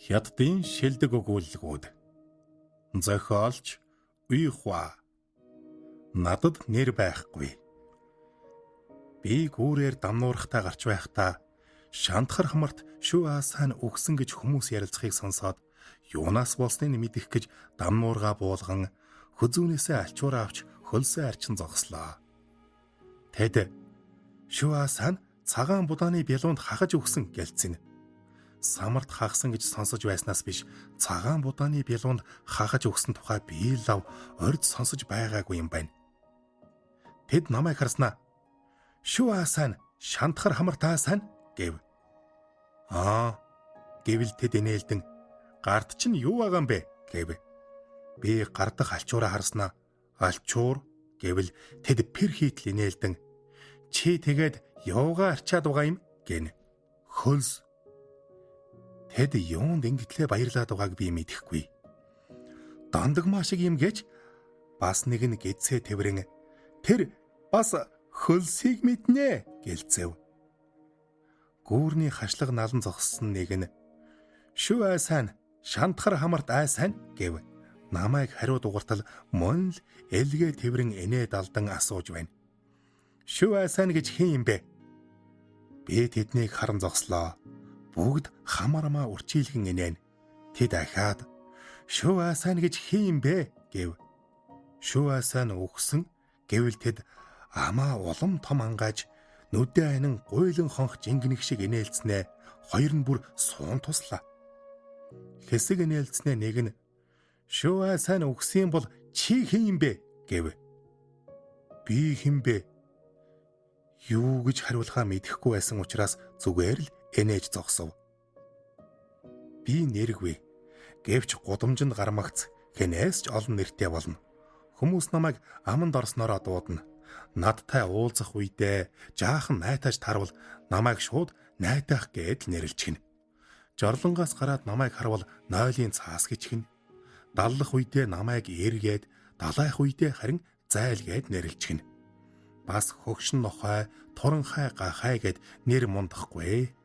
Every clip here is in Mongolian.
Хятадын шилдэг өгүүлэлгүүд. Зохиолч Уйхуа. Надад нэр байхгүй. Би гүүрээр дамнуурахтай гарч байхдаа шантхар хамарт шүү аасаа нь өгсөн гэж хүмүүс ярилцахыг сонсоод юунаас болсныг мэдэх гэж дамнуургаа буулган хөзүүнээсээ альчуураа авч хөлсөө арчин зогслоо. Тэд шүү аасаа нь цагаан будааны бялуунд хахаж өгсөн гэлцэн. Самарт хагсан гэж сонсож байснаас биш цагаан будааны бялуунд хахаж өгсөн тухай би лав орд сонсож байгаагүй юм байна. Тэд намайг харснаа "Шүү аасан, шантхар хамартаа сайн" гэв. "Аа" гэвэл тэд инээлдэн "Гарт чинь юу байгаа юм бэ?" гэв. Би гардах альчуураа харснаа "Альчуур" гэвэл тэд пэр хийтэл инээлдэн "Чи тэгээд явгаа арчаад байгаа юм" гэнэ. Хөлс. Тэд юунд ингэтлээ баярлаад байгааг би мэдэхгүй. Дандагмаа шиг юм гэж бас нэг нь гэдсээ тэврэн тэр бас хөлсийг мэднэ гэлцэв. Гүүрний хашлаг налан зогссон нэг нь "Шүү айсан, шантхар хамарт айсан" гэв. Намайг хариу дугартал мөн л элгээ тэврэн инээ далдан асууж байна. "Шүү айсан гэж хэн юм бэ?" Би тэднийг харан зогслоо. Бүгд хамаармаа үрчийлгэн инээн. Тэд ахаад "Шүү аасан гэж хэн юм бэ?" гэв. "Шүү аасан үхсэн" гэвэл тэд амаа улам том ангааж нүдэ анин гуйлан хонх жингэнэх шиг инээлцнээ хоёр нь бүр суун туслаа. Хэсэг инээлцнээ нэг нь "Шүү аасан үхсэн бол чи хэн юм бэ?" гэв. Би хэн бэ? Юу гэж хариулахаа мэдэхгүй байсан учраас зүгээр л энэж зогсов. Би нэргүй. Гэвч гудамжинд гармагц хэнээс ч олон нэртэй болно. Хүмүүс намайг аманд орсноороо дуудана. Надтай уулзах үедээ жаахан найтаж тарвал намайг шууд найтах гээд л нэрлэчихнэ. Жорлонгоос гараад намайг харвал нойлын цаас гэж хин. Даллах үедээ намайг эргээд, далайх үедээ харин зайлгээд нэрлэчихнэ. Бас хөгшин нохой, туранхай гахай гэд нэр мундахгүй.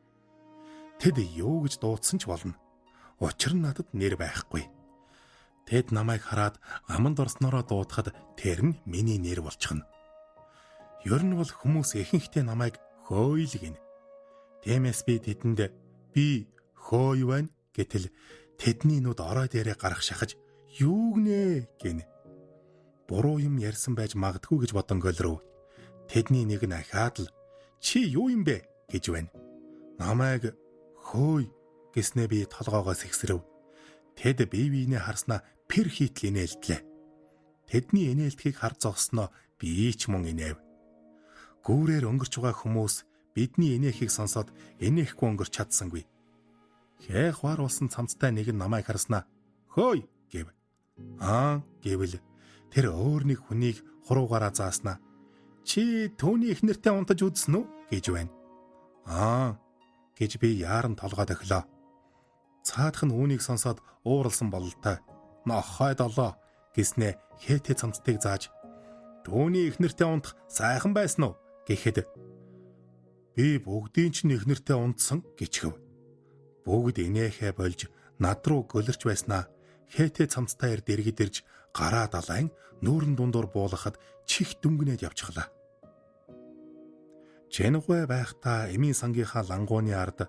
Тэд юу гэж дуудсан ч болно. Учир нь надад нэр байхгүй. Тэд намайг хараад аманд орсноороо дуудахад тэр нь миний нэр болчихно. Ер нь бол хүмүүс ихэнхдээ намайг хөөй л гэнэ. Тиймээс би тэдэнд би хөөй байна гэтэл тэдний нүд орой дээрээ гарах шахаж юу гинэ гэнэ. Буруу юм ярьсан байж магадгүй гэж бодон гөлрөв. Тэдний нэг нь ахаад л "Чи юу юм бэ?" гэж байна. Намайг хөөй гэснээ би толгоогоо сэгсрэв. Тэд бие биенээ харснаа пэр хийтэл инээлдлээ. Тэдний инээлдэхийг харж зогсноо би ч мөн инээв. Гүүрээр өнгөрч байгаа хүмүүс бидний инээхийг сонсоод инээхгүй өнгөрч чадсангүй. Хээх вар болсон цамцтай нэг нь намайг харснаа "Хөөй" гэв. "Аа" гэвэл тэр өөр нэг хүнийг хуруугаараа зааснаа "Чи түүний эхнэртэй унтаж үзсэн үү?" гэж байна. "Аа" гэж би яаран толгой дохилоо. Цаадах нь үүнийг сонсоод ууралсан бололтой. "Нохой долоо" гэснээ хээтэй цамцтыг зааж "Түүний эхнэртэй унтах сайхан байсан уу?" гэхэд би бүгдийн чинь эхнэртэй унтсан гэчгэв. Бүгд инээхээ болж над руу гөлөрч байснаа хээтэй цамцтай эр дэргэд ирж гараа далайн нүүрэн дундуур буулгахад чих дүнгнээд явчихлаа. Чэнгуй байхдаа эмийн сангийнхаа лангууны ард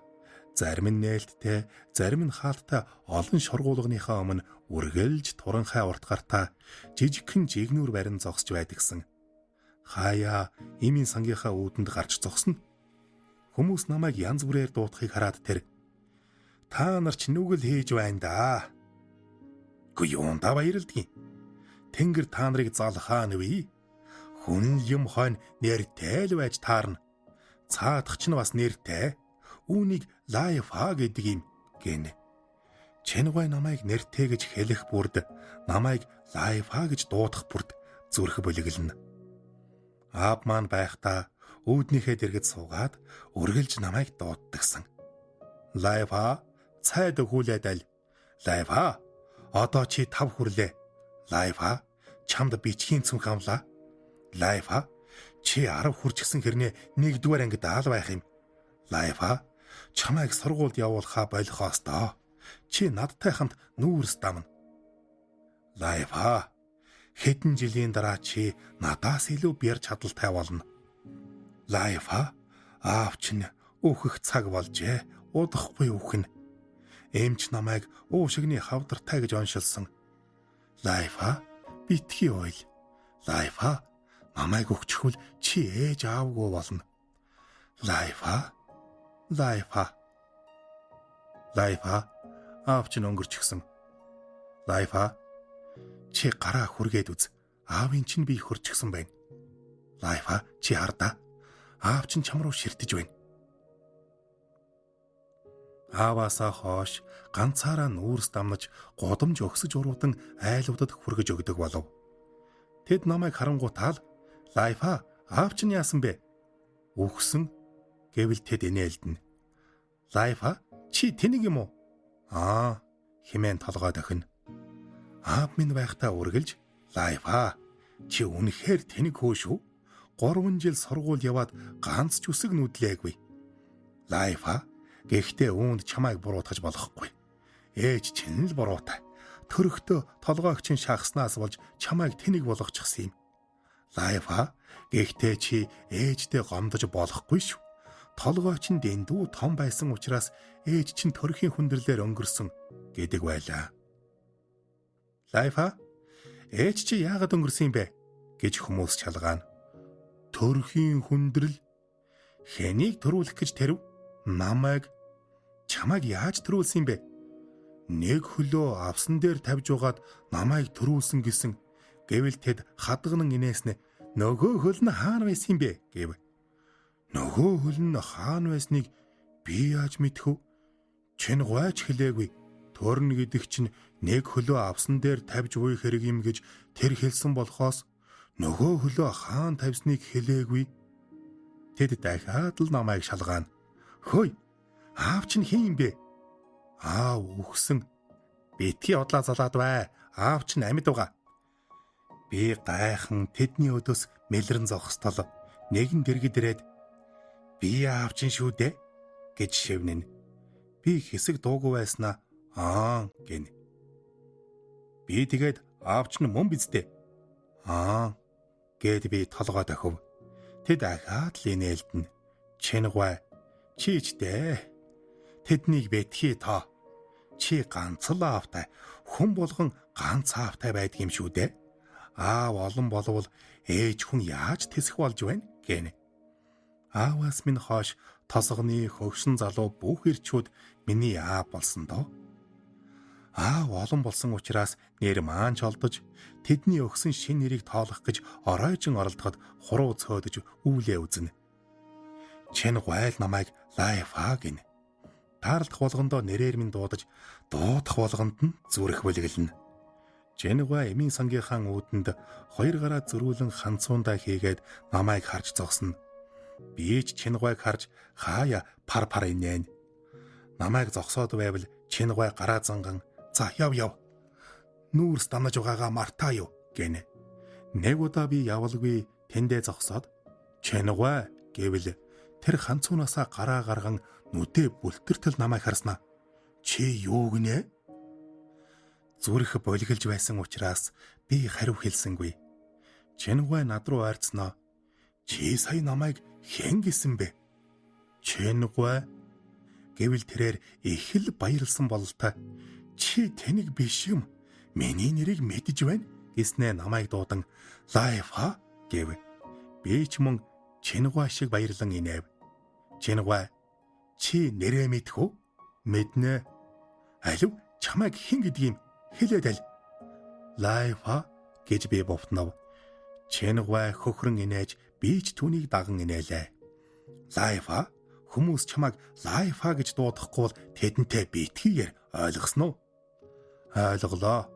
зарим нь нээлттэй, зарим нь хаалттай олон шоргуулгынхаа өмнө үргэлж туранхай урт гартаа жижигхэн жигнүүр барин зогсож байдагсан. Хаяа эмийн сангийнхаа үүдэнд гарч зогсно. Хүмүүс намайг янз бүрээр дуутахыг хараад тэр "Та нар ч нүгэл хийж байна да. Үгүй юундаа баярлдгийг. Тэнгэр та нарыг залхаа нэвэ. Хүн юм хойно нэртэй л байж таарна. Цаадах ч нь бас нэртэй. Үүнийг лайфа гэдэг юм" гэнэ. Чэнгуй намайг нэртэй гэж хэлэх бүрд, намайг лайфа гэж дуудах бүрд зүрх бүлэглэнэ. Аав маань байхдаа үүднийхээ дэргэд суугаад үргэлж намайг дууддагсан. "Лайфа, цайд өгүүлээд аль. Лайфа, одоо чи 5 хүрлээ. Лайфа, чамд бичгийн цүнх авлаа. Лайфа, чи 10 хүрчгсэн хэрнээ нэгдүгээр ангид аал байх юм. Лайфа, чамайг сургуульд явуулахаа болохоос доо. Чи надтай хамт нүүрс дамна. Лайфа, хэдэн жилийн дараа чи надаас илүү бяр чадалтай болно. Лайфа, аав чинь өөхөх цаг болжээ. Удахгүй өөхнө. Эмч намайг уушигны хавдартай гэж оншилсан. Лайфа, битгий ойл. Лайфа, намайг өгчхөл чи ээж аавгүй болно. Лайфа, Лайфа. Лайфа, аав чинь өнгөрчихсөн. Лайфа, чи гараа хүргээд үз. Аавын чинь би хөрчихсөн байна. Лайфа, чи хардаа. Аав чинь чам руу ширтэж байна. Ааваасаа хойш ганцаараа нүүрс дамнаж гудамж өгсөж уруудан айлуудад хүргэж өгдөг болов. Тэд намайг харангуутаал "Лайфа, аав чинь яасан бэ?" "Үхсэн" гэвэл тэд инээлдэнэ. "Лайфа, чи тэнэг юм уу?" "Аа" хэмээн толгой дохино. Аав минь байхдаа үргэлж "Лайфа, чи үнэхээр тэнэг хөө шүү. 3 жил сургууль яваад ганц ч үсэг нүдлээгүй. Лайфа, гэхдээ үүнд чамайг буруутгаж болохгүй. Ээж чинь л буруутай. Төрөхтөө толгойг чинь шахаснаас болж чамайг тэнэг болгочихсон юм. Лайфа, гэхдээ чи ээждээ гомдож болохгүй шүү. Толгой чинь дэндүү том байсан учраас ээж чинь төрхийн хүндрэлээр өнгөрсөн гэдэг байлаа. Лайфа, ээж чи яагаад өнгөрсөн юм бэ гэж хүмүүс чалгаана. Төрхийн хүндрэл хэнийг төрүүлэх гэж тэрв? Намайг. Чамайг яаж төрүүлсэн юм бэ? Нэг хөлөө авсан дээр тавьж угаад намайг төрүүлсэн гэсэн. Гэвэл тэд хадганан инээснэ. Нөгөө хөл нь хаана байсан юм бэ гэв. Нөгөө хөл нь хаана байсныг би яаж мэдэх вэ? Чин гуайч хэлээгүй. Төрнө гэдэг чинь нэг хөлөө авсан дээр тавьж буй хэрэг юм гэж тэр хэлсэн болохоос нөгөө хөлөө хаан тавьсныг хэлээгүй. Тэд дахиад л намайг шалгаана. Хөөе, аав чинь хэн юм бэ? Аав үхсэн. Битгий удлаа залаад бай. Аав чинь амьд байгаа. Би гайхан тэдний өдөөс мэлрэн зогсдол нэгэн дэргэд ирээд би аав чинь шүү дээ гэж шивнэн. Би хэсэг дуугүй байснаа аа гэнэ. Би тэгээд аав чинь мөн биз дээ. Аа гэд би толгой дохив. Тэд ахаад л инээлдэнэ. Чингвай чи ч дээ. Тэднийг бэтхий тоо. Чи ганц л аавтай, хүн болгон ганц аавтай байдаг юм шүү дээ. Аав олон болвол ээж хүн яаж тэсэх болж байна гэнэ. Ааваас минь хойш тосгоны хөгшин залуу бүх ирчүүд миний аав болсон доо. Аав олон болсон учраас нэр маань ч олдож тэдний өгсөн шин нэрийг тоолох гэж оройжон оролдоход хуруу цөөдөж үүлээ үзнэ. Чин гуайл намайг Лайфа гинэ. Таарлах болгондоо нэрээр минь дуудаж дуудах болгонд нь зүрх бүлэглэнэ. Чингва эмийн сангийнхаа үүдэнд хоёр гараа зөрүүлэн ханцуундаа хийгээд намайг харж зогсно. Би ч Чингвайг харж хаая пар пар инээн. Намайг зогсоод байвал Чингвай гараа занган "За яв яв. Нүүрс дамнаж байгаагаа мартаа юу" гэнэ. Нэг удаа би явалгүй тэндээ зогсоод "Чингвай" гэвэл тэр ханцуунаасаа гараа гарган нүдээ бүлтэртэл намайг харснаа. "Чи юу гинэ?" Зүрх болгилж байсан учраас би хариу хэлсэнгүй. Чингвай над руу ойрцсноо. "Чи сая намайг хэн гэсэн бэ?" "Чингвай" гэвэл тэрээр их л баярлсан бололтой. "Чи тэнэг биш юм. Миний нэрийг мэдэж байна" гэснээ намайг дуудан "Лайфа" гэв. Би ч мөн Чингвай шиг баярлан инээв. "Чингвай, чи нэрээ мэдэх үү?" "Мэднэ." "Алив чамайг хэн гэдгийг хэлээд аль." "Лайфа" гэж би бовтнов. Чингвай хөхрөн инээж би ч түүнийг даган инээлээ. "Лайфа, хүмүүс чамайг Лайфа гэж дуудахгүй бол тэдэнтэй битгийгээр ойлгосон уу?" "Ойлголоо."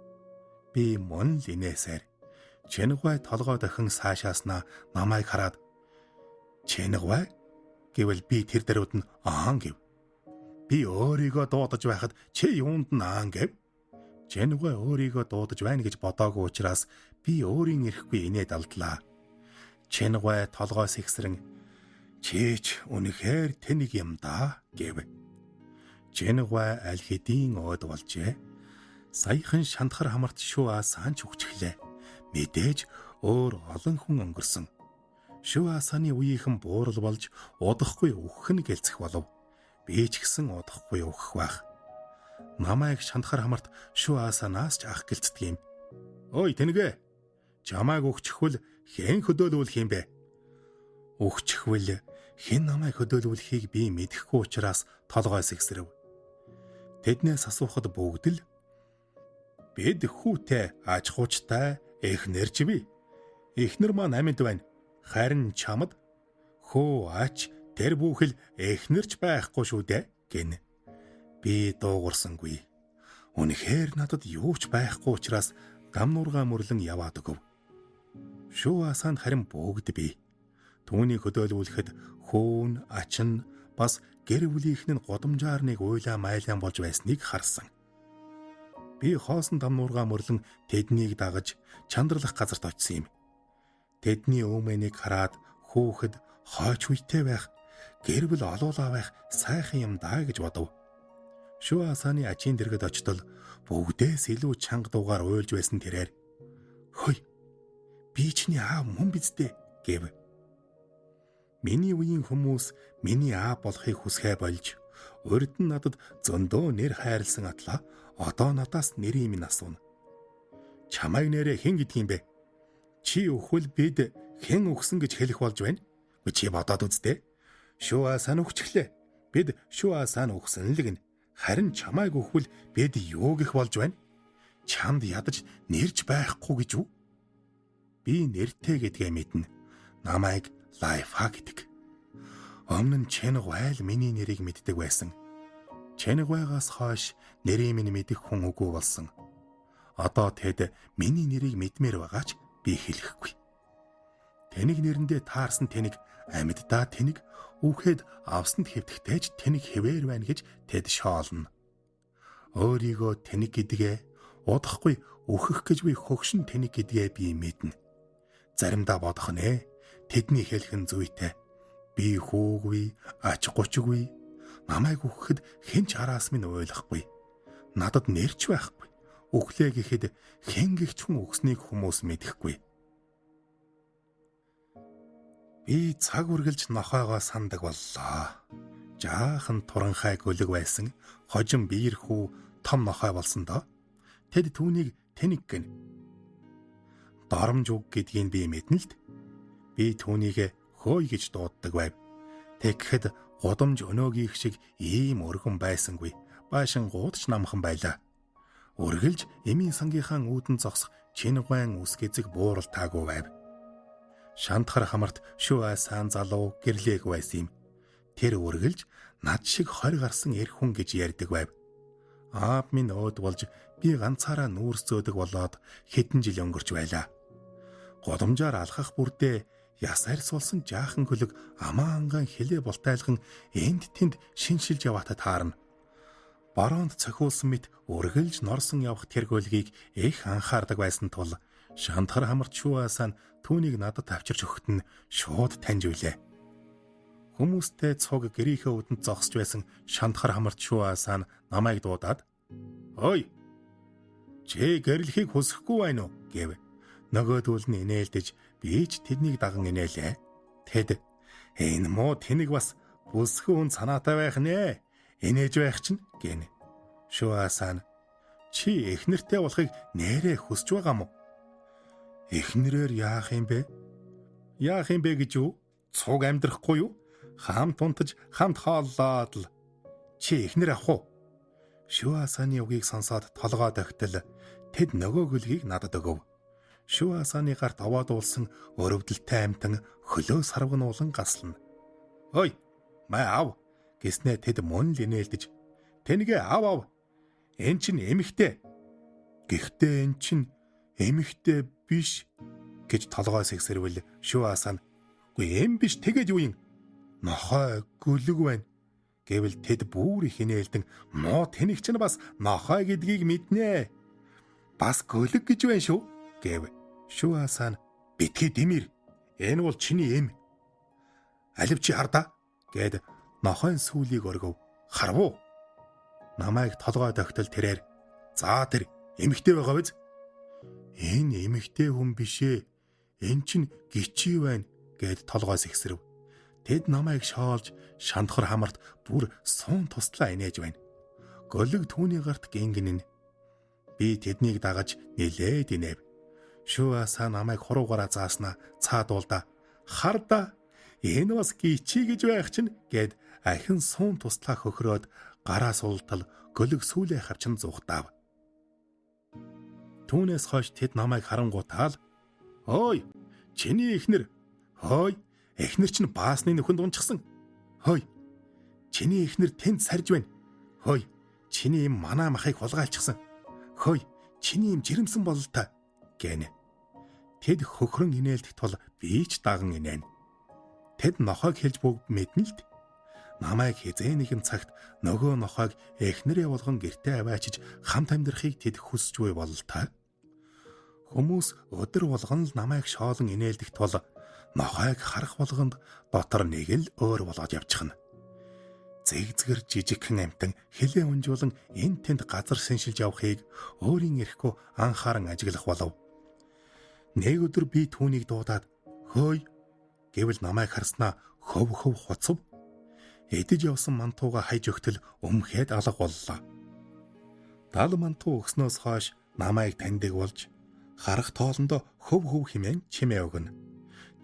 Би мөн л инээсээр. Чингвай толгой дохин саашааснаа намайг хараад "Чингвай" гэвэл би тэр даруйд нь "аан" гэв. "Би өөрийгөө дуудаж байхад чи юунд нь аан гэв?" Чингвай өөрийгөө дуудаж байна гэж бодоогүй учраас би өөрийн эрэхгүй инээд алдлаа. Чингвай толгой сэгсрэн "Чи ч үнэхээр тэнэг юм да" гэв. Чэнгвай аль хэдийн оод болжээ. Саяхан шандхар хамарт шү асаан ч үхчихлээ. Мэдээж өөр олон хүн өнгөрсөн. Шү асааны үеийнхэн буурал болж удахгүй үхэх нь гэлцэх болов. Би ч гэсэн удахгүй үхэх байх. Намайг шандхар хамарт шү асаанаас ч ах гэлцдэг юм. Ой тэнгээ. Чамайг үхчихвэл хэн хөдөөлүүлэх юм бэ? Үхчихвэл хэн намайг хөдөөлүүлэхийг би мэдэхгүй учраас толгой сэгсрэв. Тэднээс асуухад бүгд л бид хүүтэй аж хуучтай эхнэр ч бий. Эхнэр маань амьд байна. Харин чамд хөө ач тэр бүхэл эхнэрч байхгүй шүү дээ гэнэ. Би дуугарсангүй. Үнэхээр надад юу ч байхгүй учраас дам нургаа мөрлөн яваад өгөв. Шүү асаанд харин бүгд бий. Түүнийг хөдөөлүүлэхэд хөөн, ач нь бас гэр бүлийнх нь годамжаар нэг уйлаа майлан болж байсныг харсан. Би хоосон дам нуургаа мөрлөн тэднийг дагаж чандралах газарт очсон юм. Тэдний өөмөнийг хараад хүүхэд хойч үетэй байх, гэр бүл олуулаа байх сайхан юм даа гэж бодов. Шүү асааны ажийн дэргэд очтол бүгдээс илүү чанга дуугаар уйлж байсан тэрээр "Хөөе, би чиний аав мөн биз дээ" гэв. Миний үеийн хүмүүс миний аав болохыг хүсхээ болж урд нь надад зөндөө нэр хайрлсан атлаа одоо надаас нэрийн минь асууна. Чамайг нэрээ хэн гэдэг юм бэ? Чи өхвөл бид хэн өгсөн гэж хэлэх болж байна? Чи бодоод үз дээ. Шүү асаан өгчихлээ. Бид шүү асаан өгсөн л гэнэ. Харин чамайг өхвөл бид юу гэх болж байна? Чамд ядаж нэрж байхгүй гэж үү? Би нэртэй гэдгээ мэднэ. Намайг Лайфа гэдэг. Өмнө нь Чэнгвайл миний нэрийг мэддэг байсан. Чэнгвайгаас хойш нэрийг минь мэдэх хүн үгүй болсон. Одоо тэд миний нэрийг мэдмээр байгаа ч би хэлэхгүй. Тэнэг нэрэндээ таарсан тэнэг, амьддаа тэнэг, үхэд авсанд хэвтэхтэй ч тэнэг хэвээр байна гэж тэд шоолно. Өөрийгөө тэнэг гэдгээ удахгүй үхэх гэж би хөгшин тэнэг гэдгээ би мэднэ. Заримдаа бодох нэ. Тэдний хэлэх нь зүйтэй. Би хүүгүй, ач гучгүй. Намайг үхэхэд хэн ч араас минь уйлахгүй. Надад нэрч байхгүй. Үхлээ гэхэд хэн гихч хүн үхснийг хүмүүс мэдэхгүй. Би цаг үргэлж нохойгоо сандаг боллоо. Жаахан туранхай гөлөг байсан хожим биер хүү том нохой болсон доо. Тэд түүнийг тэнэг гэнэ. Доромж үг гэдгийг би мэднэ л д. Би түүнийг хөөй гэж дууддаг байв. Тэгэхэд гудамж өнөөгийнх шиг ийм өргөн байсангүй. Баашингууд ч намхан байлаа. Үргэлж эмийн сангийнхаа үүдэн зогсох Чингвайн үс гэзэг бууралтаагүй байв. Шантхар хамарт шүү айсаан залуу гэрлээг байсан юм. Тэр үргэлж над шиг 20 гарсан эр хүн гэж ярьдаг байв. Аав минь өөд болж би ганцаараа нүүрс зөөдөг болоод хэдэн жил өнгөрч байлаа. Годамжаар алхах бүрдээ яс арьс болсон жаахан көлөг амаа ангаан хилээ болтайлган энд тэнд шиншилж яваатай таарна. Бороонд цохиулсан мэт үргэлж норсон явах тэр гөлгийг их анхаардаг байсан тул шантхар хамарт шүү асаан түүнийг надад авчирч өгөхөд нь шууд таньж үлээ. Хүмүүстэй цуг гэрийнхээ үдэнд зогсож байсан шантхар хамарт шүү асаан намайг дуудаад "Ой! Чи гэрлэхийг хүсэхгүй байна уу?" гэв. Нөгөөдөл нь инээлдэж би ч тэднийг даган инээлээ. Тэд "Энэ муу тэнэг бас бүсгүй хүн санаатай байх нэ. Инээж байх чинь" гэнэ. Шүү асаан "Чи эхнэртэй болохыг нэрээ хүсэж байгаа мó?" Эхнэрээр яах юм бэ? Яах юм бэ гэж юу? Цуг амьдрахгүй юу? Хамт унтаж, хамт хооллоод л. Чи эхнэр авах уу? Шүү асааны үгийг сонсоод толгой догтол тэд нөгөө гөлгийг надад өгөв. Шүү асааны гарт овоод уулсан өрөвдөлтэй амтан хөлөө сарвгнуулан гаслана. "Ой, маа ав" гэснээ тэд мөн л инээлдэж "Тэнгээ ав ав. Эн чинь эмэгтэй." Гэхдээ эн чинь эмэгтэй биш гэж толгой сэгсэрвэл шүү асаан "Үгүй эм биш тэгээд юу юм? Нохой гөлөг байна." Гэвэл тэд бүр их инээлдэн "Муу тэнэг чинь бас нохой гэдгийг мэднэ. Бас гөлөг гэж байна шүү" гэв. Шүү асаан "Битгий дэмир. Энэ бол чиний эм. Алив чи хардаа" гэд нохойн сүлийг өргөв. Харав уу? Намайг толгой тогтол тэрээр "За тэр эмэгтэй байгаа биз? Энэ эмэгтэй хүн биш ээ. Эн чинь гिचий байна" гэд толгой сэгсрэв. Тэд намайг шоолж шандхар хамарт бүр суун туслаа инээж байна. Голиг түүний гарт гингэнэн. Би тэднийг дагаж нилээд инээв. Шүүасаа намайг хуруугаараа зааснаа цаадуулда. "Харда, энэ бас гिचий гэж байх чинь" гэд ахин суун туслаа хөхрөөд гараа султал голиг сүүлээ хавчин зугтаав. Түүнээс хойш тэд намайг харангуутаал "Ой, чиний эхнэр. Хой, эхнэр чинь баасны нөхөнд унчихсан. Хой, чиний эхнэр тэнд сарж байна. Хой, чиний юм манаа махыг хулгайлчихсан. Хой, чиний юм жирэмсэн бололтой" гэнэ. Тэд хөхрөн инээлдэх тул би ч даган инээн. Тэд нохойг хэлж бүгд мэднэ л дээ. Намайг хизээ нэгэн цагт нөгөө нохойг эхнэрээ болгон гэртээ аваачиж хамт амьдрахыг тэд хүсэж буй бололтой. Хүмүүс өдөр болгон л намайг шоолон инээлдэх тул нохойг харах болгонд дотор нэг л өөр болоод явчихна. Зэгзгэр жижигхэн амтан хилээ унжуулан эн тэнд газар сэншилж явахыг өөрийн эрэхгүй анхааран ажиглах болов. Нэг өдөр би түүнийг дуудаад "Хөөй" гэвэл намайг харснаа хөв хөв хуцав. Эдэж явсан мантууга хайж өгтөл өмхөөд алга боллоо. Дал мантуу өгснөөс хойш намайг таньдаг болж харах тоолондоо хөв хөв хэмээн чимээ өгнө.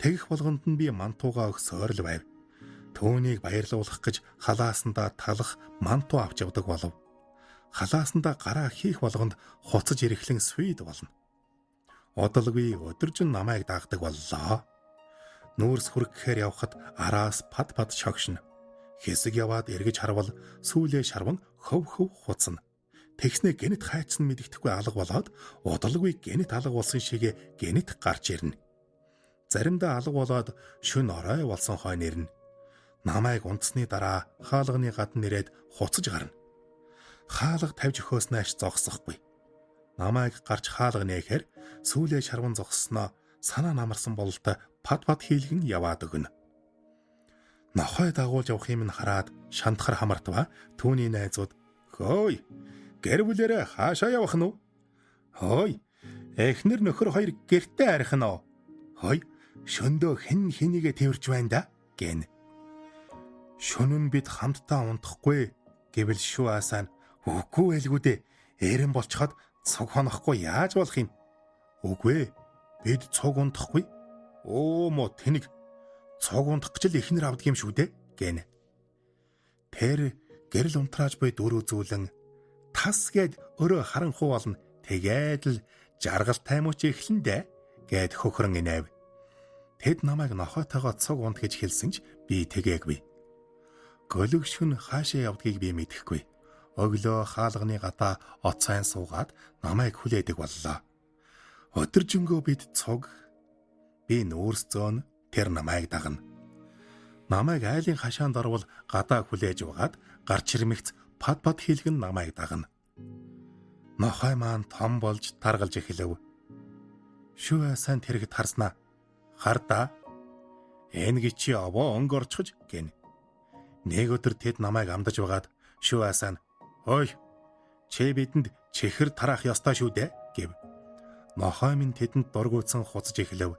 Тэгэх болгонд нь би мантууга өгсөөр л байв. Түүнийг баярлуулах гэж халаасандаа талах мантуу авч явдаг болов. Халаасандаа гараа хийх болгонд хуцаж ирэхлэн свид болно. Удалгүй өдөржин намайг дагдаг боллоо. Нүүрс хүргэхээр явхад араас пад пад шогшино. Хэсэг яваад эргэж харвал сүүлээ шарван хөв хөв хуцна. Тэгснээ гэнэт хайцсан мэддэхгүй алга болоод удалгүй гэнэт алга болсон шигээ гэнэт гарч ирнэ. Заримдаа алга болоод шүн орой болсон хойно ирнэ. Намайг унтсны дараа хаалганы гадна нэрээд хуцаж гарна. Хаалга тавьж өгөхөөс нааш зогсохгүй. Намайг гарч хаалга нээхээр сүүлээ шарван зогссноо санаа намарсан бололтой пад пад хийлгэн яваад өгнө. Нохой дагуулж явах юм нь хараад шантахар хамартва түүний найзууд "Хөөй, гэр бүлээрээ хаашаа явах нь вэ? Хөөй, эхнэр нөхөр хоёр гэртээ арих нь оо. Хөөй, шөндөө хэн хэнийгэ тэрч байна да" гэн. Шөнө нь бид хамтдаа унтахгүй гэвэл шүү аасаа "Үгүй байлгүй дээ. Эрен болцоход цуг хонохгүй яаж болох юм? Үгүй ээ. Бид цуг унтахгүй. Оо мо тэнэг цуг унтах гэж л эхнэр авдаг юм шүү дээ" гэнэ. Тэр гэрэл унтрааж буй дүр үзүүлэн тас гээд өрөө харанхуй болно. Тэгээд л жаргалтай мөч эхлэн дээ гэд хөхрөн инээв. Тэд намайг нохойтойгоо цуг унт гэж хэлсэн ч би тэгээгүй. Голиг шүн хаашаа явдгийг би мэдэхгүй. Өглөө хаалганы гадаа оцайн суугаад намайг хүлээдэг боллоо. Өдөржингөө бид цуг, би нүүрс зөөн, тэр намайг дагна. Намайг айлын хашаанд орвол гадаа хүлээж угаад гарч ирмэгц пад пад хийлгэн намайг дагна. Нохой маань том болж таргалж эхлэв. Шүэ сайн тэрэгт харснаа. "Хардаа. Энэ гिचи овоо өнгө орчихож" гэн. Нэг өдөр тэд намайг амдаж байгаад шүэ сайн "Хой, чи бидэнд чихэр тараах ёстой шүү дээ" гэв. Нохой минь тэдэнд дургуутсан хуцаж эхлэв.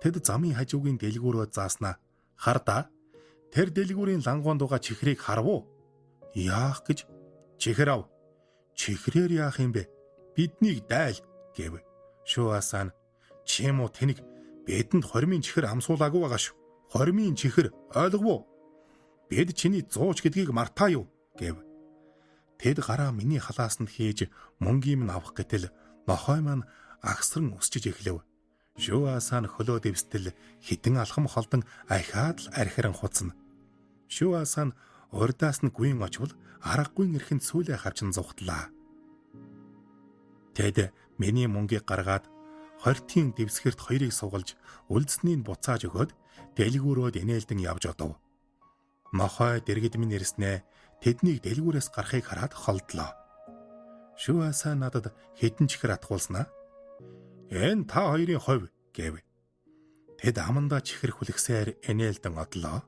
Тэд замын хажуугийн дэлгүүрөө зааснаа. "Хардаа. Тэр дэлгүүрийн лангуунд байгаа чихрийг харав уу? Яах гэж? Чихэр ав. Чихрээр яах юм бэ? Биднийг дайл" гэв. Шүүасаа "Чи юм уу тэнэг, бидэнд хормын чихэр амсуулаагүй байгаа шүү. Хормын чихэр ойлгов уу? Бид чиний зууч гэдгийг мартаа юу" гэв. Тэд гараа миний халаасанд хийж мөнгийг минь авах гэтэл нохой маань агсран өсчиж эхлэв. Шүүасаа нь хөлөө дэвстэл хитэн алхам холдон ахиад л архиран хуцна. Шүүасаа нь урдаас нь гүйн очвол аргагүй эрхэнд сүүлээ хавчин зугтлаа. Тэд миний мөнгийг гаргаад хортын дэвсгэрт хоёрыг сугалж үлдснийг буцааж өгөөд дэлгүүрөөд инээлдэн явж одов. Нохой дэргэд минь ирснээ тэднийг дэлгүүрээс гарахыг хараад холдлоо. Шүүасаа надад хэдэн чихэр атгуулснаа "Энэ та хоёрын хувь" гэв. Тэд амандаа чихэр хүлгсээр инээлдэн одлоо.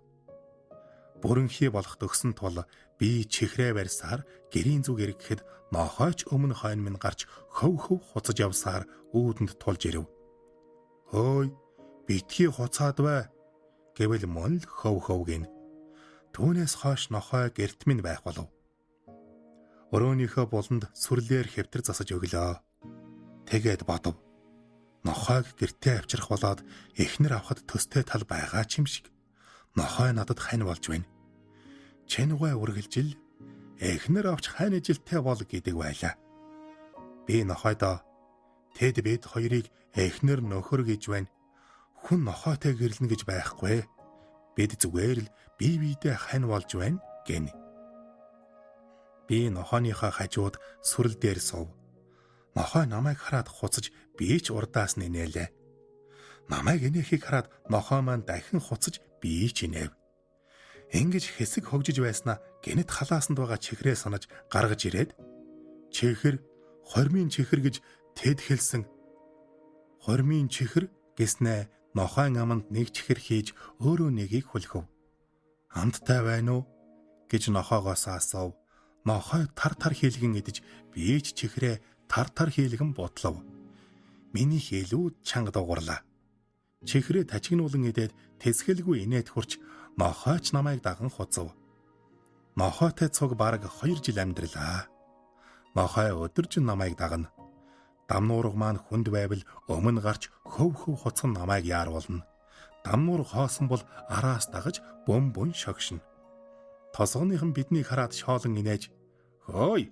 Бүрэнхий болох төгсөн тул Би чихрээ барьсаар гэрийн зүг эргэхэд нохойч өмнө хойно минь гарч хөв хөв хуцаж явсаар үүдэнд тулж ирэв. "Хөөй, битгий хуцаад бай" гэвэл мөн л хөв хөв гин. Түүнээс хойш нохой гэрт минь байх болов. Өрөөнийхөө буланд сүрлээр хэвтэр засаж өглөө. Тэгээд бодов. Нохойг гэртээ авчрах болоод эхнэр авахд төстэй тал байгаа ч юм шиг. Нохой надад хань болж байна. Чэнвэ үргэлжил эхнэр авч хань ижилтэй бол гэдэг байлаа. Би нохойдоо тэд бид хоёрыг эхнэр нөхөр гэж байна. Хүн нохойтой гэрлэнэ гэж байхгүй. Бид зүгээр л бие биедээ хань болж байна гэнэ. Би нохойныхоо хажууд сүрэл дээр сув. Нохой намайг хараад хуцаж би ч урдаас нь инээлээ. Намайг инээхийг хараад нохой маань дахин хуцаж би ч инээв. Ингэж хэсэг хөгжиж байснаа гэнэт халаасанд байгаа чихрээ санаж гаргаж ирээд чихэр хормын чихэр гэж тэд хэлсэн. Хормын чихэр гэснээ нохойн аманд нэг чихэр хийж өөрөө нэгийг хүлхэв. Амттай байна уу гэж нохоогоос асуув. Нохой тар тар хийлгэн идэж би ч чихрээ тар тар хийлгэн бутлав. Миний хэлүүд чанга дуугарлаа. Чихрээ тажигнуулан идээд тэсгэлгүй инээд хурч нохойч намайг даган хуцав. Нохойтой цуг бараг 2 жил амьдралаа. Нохой өдөржин намайг дагна. Дам нуурга маань хүнд байвал өмнө гарч хөв хөв хуцсан намайг яаруулна. Дам нуурга хоосон бол араас дагаж бөм бөн шогшино. Тосгоныхан биднийг хараад шоолон инээж "Хөөй,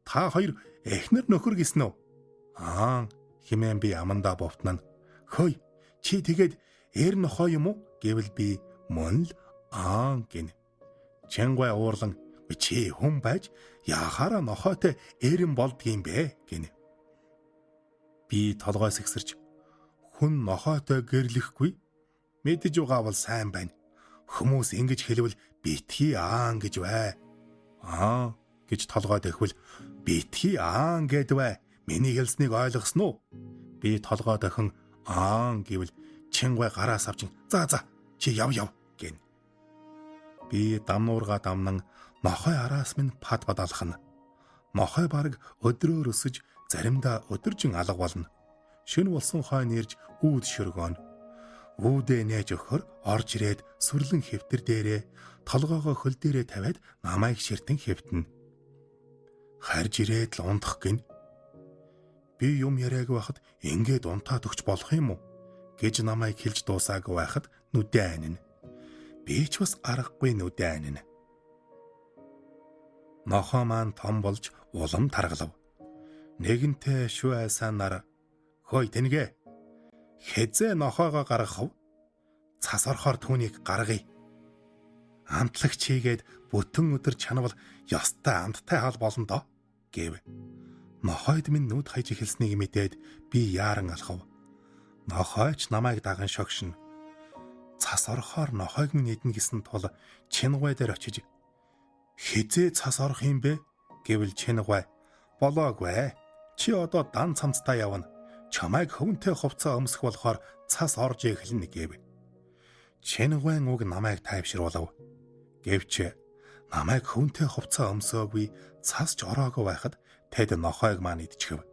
та хоёр эхнэр нөхөр гисэн үү?" "Аа," хэмээн би амандаа бовтнана. "Хөөй, чи тэгээд эр нохой юм уу?" гэвэл би мөн л "Аа" гинэ. Чангуй уурлан "Чи хүн байж яхаараа нохойтой эрен болдгийм бэ?" гинэ. Би толгой сэгсэрч хүн нохойтой гэрлэхгүй мэдэж байгаа бол сайн байна. Хүмүүс ингэж хэлвэл битгий аан гэж бай. Аа гэж толгой дөхвөл битгий аан гэд бай. Миний хэлснийг ойлгосон уу? Би толгой дохин аан гэвэл Чингвай гараас авчин за за чи яв яв гин. Би дам нуурга дамнан нохой араас минь пад пад алхна. Нохой бараг өдрөөр өсөж заримдаа өдөржин алга болно. Шөнө болсон хойно ирж үүд шөргөөнө. Үүдээ нээж өгөхөр орж ирээд сүрлэн хэвтэр дээрээ толгоогоо хөл дээрээ тавиад намайг ширтэн хэвтэнэ. Харж ирээд л унтах гин. Би юм яриаг байхад ингээд унтаад өгч болох юм уу гэж намайг хэлж дуусаагүй байхад нүдэ айнана. Би ч бас аргагүй нүдэ айнана. Нохоо маань том болж улам таргалав. Нэгэнтээ шү айсаа нар "Хөөй тэнгээ. Хэзээ нохоогоо гаргах вэ? Цас орохоор түүнийг гаргая. Амтлагч хийгээд бүтэн өдөр чанавал ёстой амттай хаал болно доо" гэв. Нохойд минь нүд хаяж эхэлснийг мэдээд би яаран алхав. Нохойч намайг даган шогшино. Цас орохоор нохойг минь иднэ гэсэн тул Чингвай дээр очиж "Хэзээ цас орох юм бэ?" гэвэл Чингвай "Болоогүй. Чи одоо дан цамцтай явна. Чамайг хөвөнтэй хувцас өмсөх болохоор цас орж эхэлнэ" гэв. Чингвайн үг намайг тайвшруулав. Гэвч намайг хөвөнтэй хувцас өмсөөгүй цас ч ороогүй байхад тэд нохойг маань идчихв.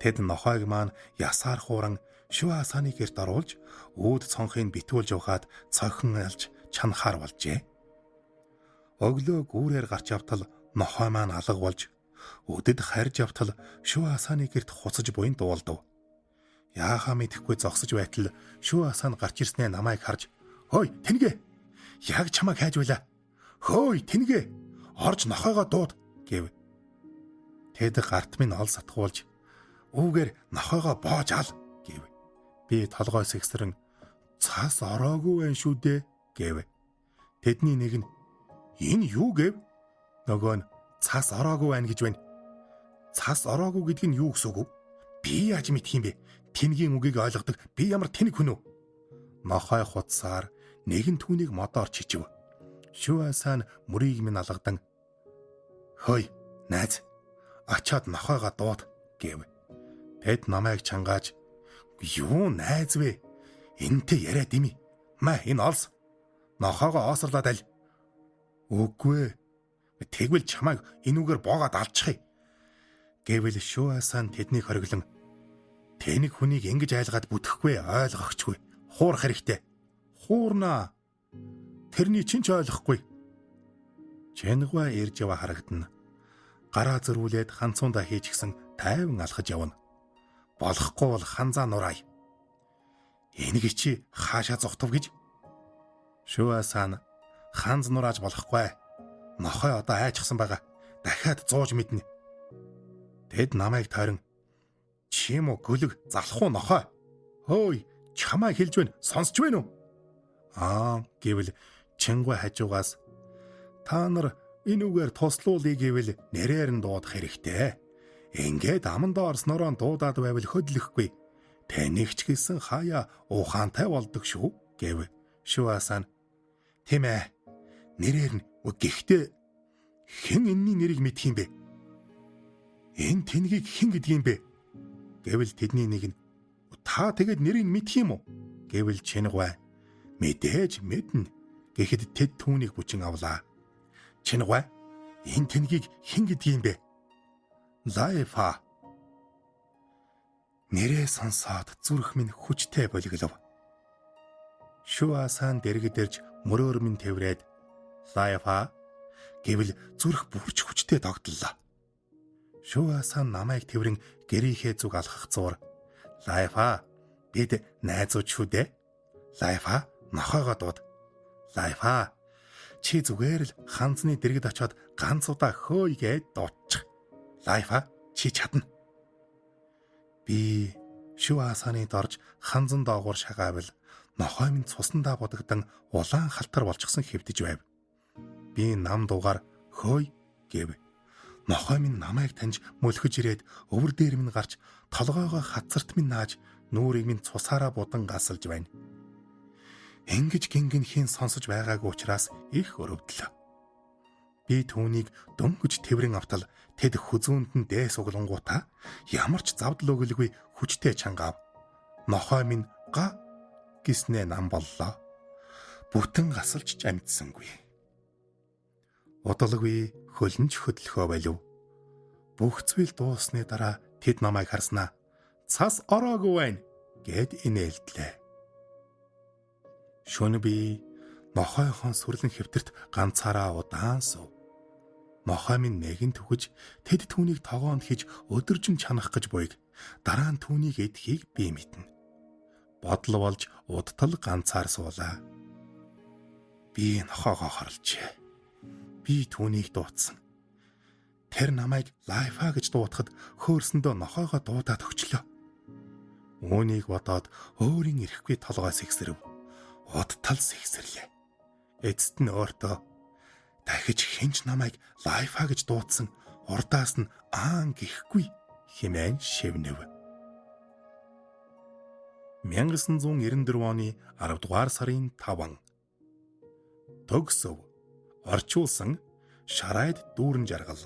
Тэд нохойг маань ясаар хууран шү асааны гэрт оруулж үүд цонхыг битгүүлж явахад цохин алж чанахаар болжээ. Өглөө гүүрээр гарч явтал нохой маань алга болж өдөд харж явтал шү асааны гэрт хуцаж буян дуулдав. Яахаа мэдэхгүй зогсож байтал шү асаан гарч ирснээ намайг харж "Хөөй тэнгээ. Яг чамайг хайж байлаа. Хөөй тэнгээ. Орж нохойгоо дууд" гэв. Тэд гарт минь ол сатгуулж үүгээр нохойгоо боож ал гэв. Би толгой сэгсрэн цас ороогүй байх шүү дээ гэв. Тэдний нэг нь энэ юу гэв? Нөгөө нь цас ороогүй байна гэж байна. Цас ороогүй гэдэг нь юу гэсэн үг вэ? Би яаж мэдх юм бэ? Тэнгийн үгийг ойлгодог би ямар тэнэг хүн үү? Нохой хуцсаар нэгэн түүнийг модоор чичив. Шү асаан мөрийг минь алгадан "Хөөй, найз, очоод нохойгоо дууд" гэв. Тэд намайг чангааж "Юу найз вэ? Энтэй яриа дими. Маа энэ олс. Нохойгоо оосрлаад аль." "Үгүй ээ. Тэгвэл чамайг энүүгээр боогоод алчихъя. Гэвэл Шүасан тэднийг хориглон тэнэг хүнийг ингэж айлгаад бүтэхгүй ойлгохчгүй. Хуурах хэрэгтэй. Хуурнаа. Тэрний чинь ч ойлгохгүй. Чэнгва ирж яваа харагдана. Гараа зөрүүлээд ханцундаа хийчихсэн тайван алхаж явна. Болохгүй бол ханзаа нураая. Энийг чи хаашаа зогтов гэж? Шүасан ханз нурааж болохгүй. Нохой одоо айчихсан байгаа. Дахиад зууж мэднэ. Тэд намайг тойрон чим үү гөлөг залах уу нохой? Хөөй, чамаа хэлж байна. Сонсч байна уу? Аа, гэвэл Чингү хажуугаас та нар энүүгээр туслуулъя гэвэл нэрээр нь дуудах хэрэгтэй. Ингээд амандаа орснороо дуудаад байвал хөдлөхгүй. Таныг ч гэсэн хаяа ухаантай болдог шүү гэв. Шүасан. Тийм ээ. Нэрээр нь гэхдээ хэн энэний нэрийг мэдх юм бэ? Энэ тэнгийг хэн гэдгийм бэ? Гэвэл тэдний нэг нь та тэгэд нэрийг мэдх юм уу? Гэвэл Чингвай мэдээж мэднэ. Гэхэд тэд түүнийг бүчин авлаа. Чингвай энэ тэнгийг хэн гэдгийм бэ? Лайфа. Нэрээ сонсоод зүрх минь хүчтэй болиглов. Шүасан дэргэдэрж мөрөөр минь тэврээд Лайфа гэвэл зүрх бүрч хүчтэй тогтлоо. Шүасан намайг тэврэн гэрийнхээ зүг алхах зуур Лайфа бид найзууд шүү дээ. Лайфа нохойгоо дууд. Лайфа чи зүгээр л ханзны дэргэд очиод ганц удаа хөөе гэж дуудчих. Лайфа чи чадна. Би Шүасаны дорж ханзан доогуур шагаавал нохой минь цусандаа будагдан улаан халтар болчихсон хэвтэж байв. Би нам дуугаар хөөе гэв. Нохой минь намайг таньж мөлхөж ирээд өвөр дээр минь гарч толгойгоо хацарт минь нааж нүрийг минь цусаараа будан гасалж байна. Ингэж гингэнхийн сонсож байгаагүй учраас их өрөвдлөө. Би түүнийг дөнгөж тэврэн автал тэд хүзүүнд нь дээс углангуудаа ямар ч завдал өгөлгүй хүчтэй чангаав. Нохой минь га гиснээ нам боллоо. Бүтэн гасалж ч амжсангүй. Удалгүй хөлнч хөдлөхөө болив. Бүх зүйл дуусны дараа тэд намайг харснаа. Цас ороогүй байна гэд инээлдлээ. Шөнө би нохойхон сүрлэн хэвтэрт ганцаараа удаан сув. Нохой минь нэгэн түгэж тэд түүнийг тогоонд хийж өдөржин чанах гэж буйг. Дараа нь түүнийг идэхийг би мэднэ. Бодол болж удтал ганцаар суулаа. Би нохоогоо хорлжээ. Би түүнийг дуудсан. Тэр намайг Лайфа гэж дуудахад хөөрсөндөө нохоогоо дуудаад өгчлөө. Үүнийг бодоод өөрийн эрэхгүй толгой сэгсрэв. Удтал сэгсэрлээ. Эцэст нь өөртөө дахиж хинч намайг Лайфа гэж дуудсан урдаас нь аан гэхгүй хэмээн шивнэв. 1994 оны 10 дугаар сарын 5. Төгсөв. Орчуулсан Шарайд дүүрэн жаргал.